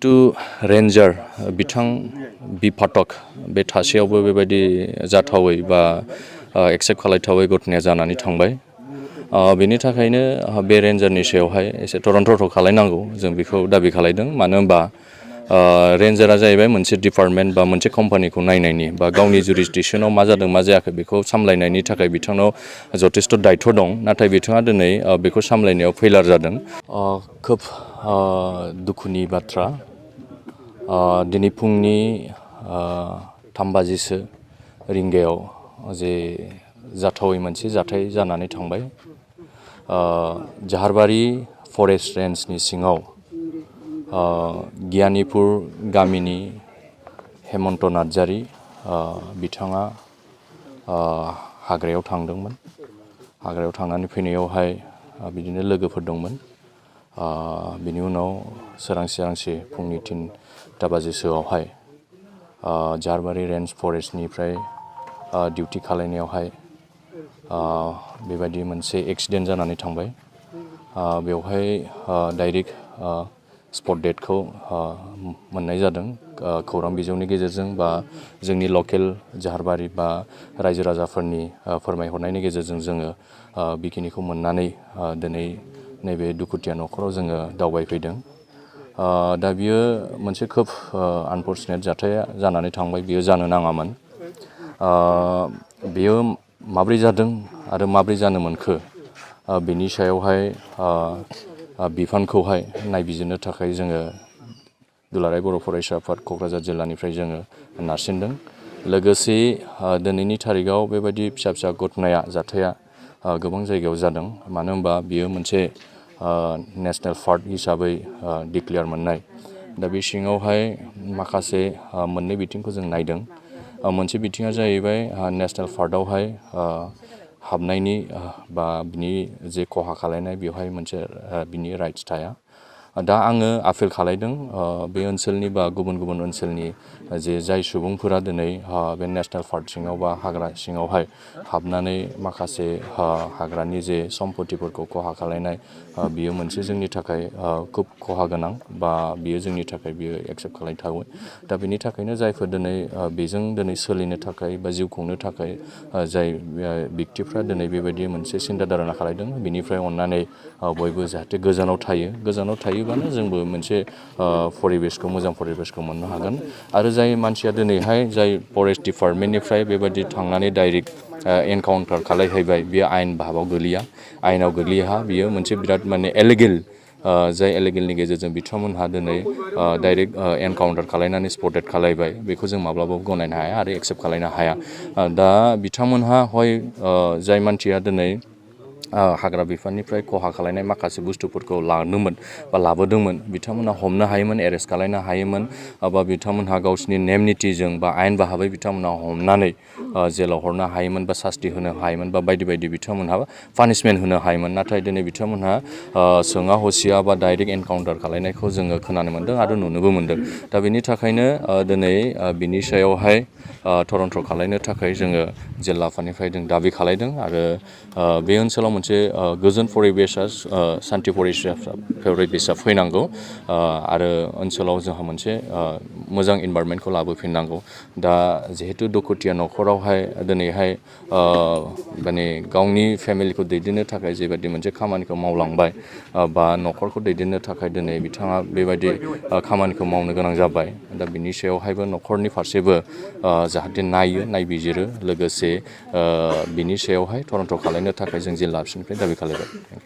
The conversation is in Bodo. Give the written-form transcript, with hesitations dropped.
जिहेतु रेन्जार बिथां बि फाटक बे थासेयावबो बेबायदि जाथावै बा एक्सेप्ट खालायथावै घटनाया जानानै थांबाय बेनि थाखायनो बे रेन्जारनि सायावहाय एसे थरन्थ' खालायनांगौ जों बेखौ दाबि खालायदों मानो होनबा रेन्जारा जाहैबाय मोनसे डिपार्टमेन्ट बा मोनसे कम्पानिखौ नायनायनि बा गावनि जुरिसडिक्सनाव मा जादों मा जायाखै बेखौ सामलायनायनि थाखाय बिथांनाव जथेस्थ' दायित्व दं नाथाय बिथाङा दिनै बेखौ सामलायनायाव फैलार जादों खोब दुखुनि बाथ्रा दिनै फुंनि 3 बाजिसो रिंगायाव जे जाथावै मोनसे जाथाय जानानै थांबाय जाहारबारि फरेस्ट रेन्जनि सिङाव गियानिपुर गामिनि हेमन्त नार्जारि बिथाङा हाग्रायाव थांदोंमोन हाग्रायाव थांनानै फैनायावहाय बिदिनो लोगोफोर दंमोन बिनि उनाव सोरांसि फुंनि 3 बाजिसोआवहाय जाहारबारि रेन्ज फरेस्टनिफ्राय डिउटि खालायनायावहाय बेबायदि मोनसे एक्सिडेन्ट जानानै थांबाय बेवहाय डाइरेक्ट स्पट डेथखौ मोननाय जादों खौरां बिजोंनि गेजेरजों बा जोंनि लकेल जाहारबारि बा रायजो राजाफोरनि फोरमायहरनायनि गेजेरजों जोङो बेखिनिखौ मोननानै दिनै नैबे दुखुथिया न'खराव जोङो दावबायफैदों दा बियो मोनसे खोब आनफर्चुनेट जाथाया जानानै थांबाय बियो जानो नाङामोन बेयो माब्रै जादों आरो माब्रै जानो मोनखो बिनि सायावहाय बिफानखौहाय नायबिजिरनो थाखाय जोङो दुलाराय बर' फरायसा आफाद क'क्राझार जिल्लानिफ्राय जोङो नारसिनदों लोगोसे दिनैनि थारिखआव बेबायदि फिसा घटनाया जाथाया गोबां जायगायाव जादों मानो होनबा बियो मोनसे नेसनेल पार्क हिसाबै डिक्लेयार मोननाय दा बे सिङावहाय माखासे मोननै बिथिंखौ जों नायदों मोनसे बिथिङा जाहैबाय नेसनेल पार्कआवहाय हाबनायनि बा बिनि जे खहा खालायनाय बेवहाय मोनसे बिनि राइट्स थाया दा आङो आपिल खालायदों बे ओनसोलनि बा गुबुन ओनसोलनि जे जाय सुबुंफोरा दिनै बे नेसनेल पार्क सिङाव बा हाग्रा सिङावहाय हाबनानै माखासे हाग्रानि जे सम्पतिफोरखौ खहा खालायनाय बियो मोनसे जोंनि थाखाय खोब खहा गोनां बा बियो जोंनि थाखाय बियो एक्सेप्ट खालायथावै दा बेनि थाखायनो जायफोर दिनै बेजों दिनै सोलिनो थाखाय बा जिउ खुंनो थाखाय जाय व्यक्तिफ्रा दिनै बेबायदि मोनसे सिन्था धारना खालायदों बिनिफ्राय अननानै बयबो जाहाथे गोजानाव थायोबानो जोंबो मोनसे परिबेसखौ मोजां परिबेसखौ मोननो हागोन आरो जाय मानसिया दिनैहाय जाय फरेस्ट डिपार्टमेन्टनिफ्राय बेबायदि थांनानै डाइरेक्ट एनकाउन्टार खालायहैबाय बियो आयेन भाबाव गोलैया आयेनाव गोग्लैया बियो मोनसे बिराद माने एलिगेल जाय एलिगेलनि गेजेरजों बिथांमोनहा दिनै डाइरेक्ट एनकाउन्टार खालायनानै स्पटेड खालायबाय बेखौ जों माब्लाबाबो गनायनो हाया आरो एक्सेप्ट खालायनो हाया दा बिथांमोनहा हय जाय मानसिया दिनै हाग्रा बिफाननिफ्राय खहा खालायनाय माखासे बुस्थुफोरखौ लाबोदोंमोन बिथांमोनहा हमनो हायोमोन एरेस्ट खालायनो हायोमोन बा बिथांमोनहा गावसिनि नेम निथिजों बा आयेन भाबै बिथांमोनहा हमनानै जेलाव हरनो हायोमोन बा सास्ति होनो हायोमोन बा बायदि बिथांमोनहा पानिशमेन्ट होनो हायोमोन नाथाय दिनै बिथांमोनहा सोङा हसिया बा डाइरेक्ट एनकाउन्टार खालायनायखौ जोङो खोनानो मोन्दों आरो नुनोबो मोन्दों दा बेनि थाखायनो दिनै बिनि सायावहाय थरन्थ' खालायनो थाखाय जोङो जिल्ला आफादनिफ्राय जों दाबि खालायदों आरो बे ओनसोलाव मोनसे गोजोन परिबेसा सान्थि परिबेसा फैनांगौ आरो ओनसोलाव जोंहा मोनसे मोजां इनभारमेन्टखौ लाबोफिननांगौ दा जिहेतु दुखुथिया न'खरावहाय दिनैहाय माने गावनि फेमिलिखौ दैदेननो थाखाय जेबायदि मोनसे खामानिखौ मावलांबाय बा न'खरखौ दैदेननो थाखाय दिनै बिथाङा बेबायदि खामानिखौ मावनो गोनां जाबाय दा बिनि सायावहायबो न'खरनि फारसेबो जाहाथे नायबिजिरो लोगोसे बिनि सायावहाय थरन्थ' खालायनो थाखाय जों जिल्ला आफिसनिफ्राय दाबि खालायबाय